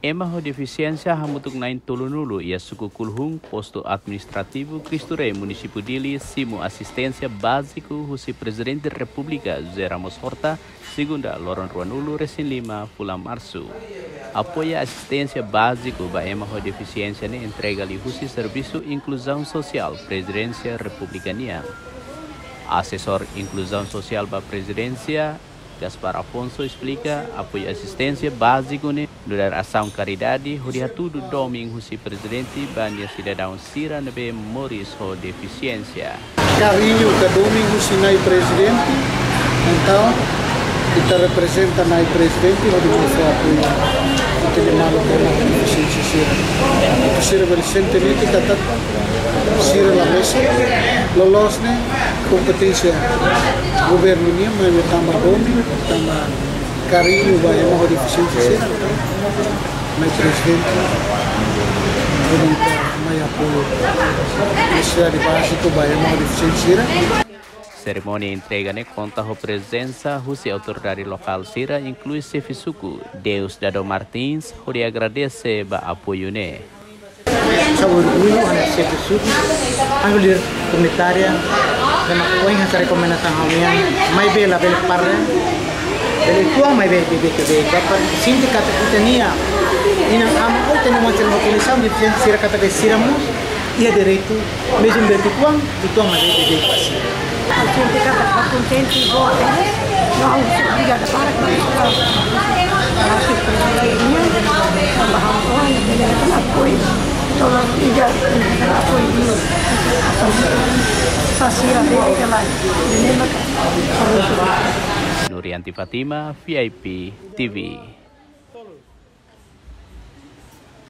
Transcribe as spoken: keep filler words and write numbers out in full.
Ema ho defisiénsia hamutuk na'in-tolunulu iha suku Kuluhun, postu administrativu Cristo Rei, munisípiu Dili, simu asisténsia báziku husi Prezidente Repúblika José Ramos Horta, segunda, loron ruanulu-resin-lima fulan Marsu. Apoiu asisténsia báziku ba ema ho defisiénsia ne'e entrega liuhusi Servisu Inkluzaun Sosiál Prezidénsia Repúblika nian. Asesór Inkluzaun Sosiál ba Prezidénsia, Gaspar Afonso, esplika apoiu asisténsia báziku ne'e nu'udar asaun karidade hodi hatudu domin husi Prezidente ba nia sidadaun sira ne'ebé moris ho defisiénsia. Kariñu ka domin husi Na'i Prezidente, entaun ita reprezenta Na'i Prezidente hodi mós fó apoiu ita-nia maluk ho defisiénsia sira. Ita sira bele sente ne'e katak sira la mesak, loloos ne'e kompeténsia governu nian, maibé tanba domin, tanba kariñu ba ema ho defisiénsia sira, Na'i Prezidente hodi mai apoiu nesesidade báziku ba ema ho defisiénsia sira. Serimónia entrega ne'e konta ho prezensa husi autoridade lokál sira, inklui xefe suku, Deusdado Martins, hodi agradese ba apoiu ne'e. Ha'u orgullu hanesan xefe suku, ha'u líder komunitária, ema ohin hanesan rekomendasaun ha'u-nian, maibé labele para, bele tuan maibé beibeik, beibeik, ba para sente katak ita-nia inan-aman, ou ita-nia maun sira, ema ho kondisaun defisiénsia sira katak sira mós iha direitu, mezmu bele tuan, tuan maibé beibeik ba sira. Ha'u sente katak ha'u kontente boot, no ha'u obrigada para ku ha'u prezidente nian, tanba ha'u-nia oan bele hetan apoiu, tolong iga apoiu nian. Sasira bele kala, bele maka. Nurianti Fatima, V I P T V.